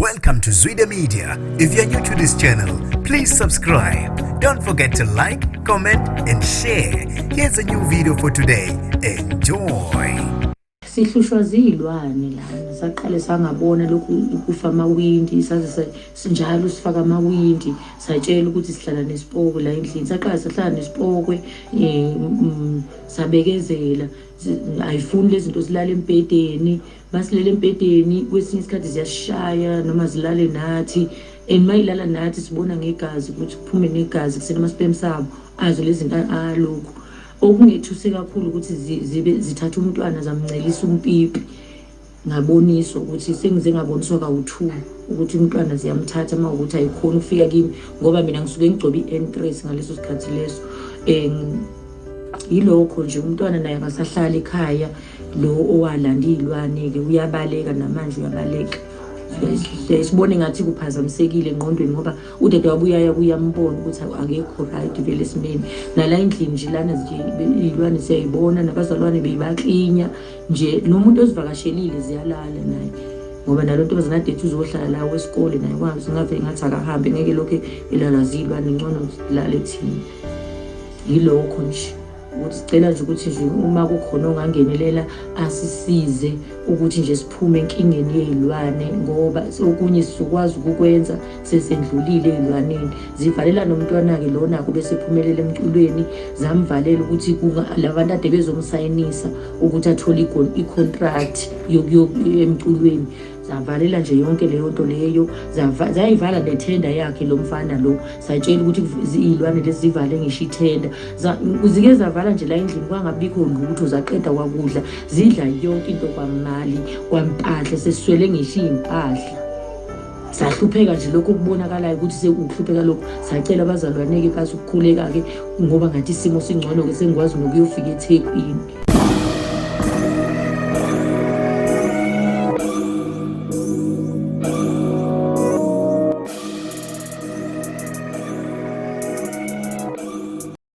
Welcome to Zwida Media. If you're new to this channel, please subscribe. Don't forget to like, comment, and share. Here's a new video for today. Enjoy. Sihlushwa ziyilwane lana, saqale sangabona lokhu kufa amawindi, saze sinjalo sifaka amawindi, satshela ukuthi sihlala nesipokwe la endlini. Saqala sahlala nesipokwe, sabekezela. Ayifuni lezi zinto, zilala embhedeni. Masilele embhedeni, kwesinye isikhathi ziyasishaya noma zilale nathi, and mayilala nathi sibona ngegazi ukuthi kuphume negazi kusena ama-sperm sabo azo lezi zinto. Alokhu okungethuse kakhulu ukuthi zibe zithatha umntwana, zamncelisa umpipi. Ngaboniswa ukuthi sengize ngaboniswa kawu-two ukuthi umntwana ziyamthatha uma ukuthi ayikhoni ukufika kimi, ngoba mina ngisuke ngigcobe i-N3 ngaleso sikhathi leso. Yilokho nje, umntwana naye akasahlali ekhaya. Lo owalanda iy'lwane-ke uyabaleka namanje, uyabaleka. Sibone ngathi kuphazamisekile engqondweni, ngoba udade wabo uyaya kuyambona ukuthi akekho right vele esimeni. Nala endlini nje lana nje iy'lwane siyayibona, nabazalwane beyibaklinya nje, nomuntu ozivakashelile ziyalala naye, ngoba nalo ntombazane ade ethi uzohlala la wesikole naye kwazi ngave ngathi akahambe, ngeke lokhu elala ziy'lwane, ngcono lale thina. Yilokho nje ukuthi sicela nje ukuthi nje uma kukhona ongangenelela asisize ukuthi nje siphume enkingeni yey'lwane, ngoba okunye sizokwazi ukukwenza sesendlulile ey'lwaneni. Zivalela nomntwana-ke lona-ke ubesephumelele emculweni, zamvalela ukuthi labantu ade bezomsayinisa ukuthi athole i-contract emculweni. Zavalela nje yonke leyo nto leyo, zayivala nethenda yakhe lo mfana lo. Satshela ukuthi iy'lwane lezi zivale ngisho ithenda, zike zavala nje la endlini, kwangabikho lutho, zaqeda kwakudla, zidla yonke into, kwamali, kwampahla, sesiswele ngisho iy'mpahla, sahlupheka nje. Lokho okubonakalayo ukuthi sekuhlupheka lokho. Sacela abazalwane-ke bazi ukukhuleka-ke, ngoba ngathi isimo singcono-ke, sengikwazi nokuyofika eThekwini.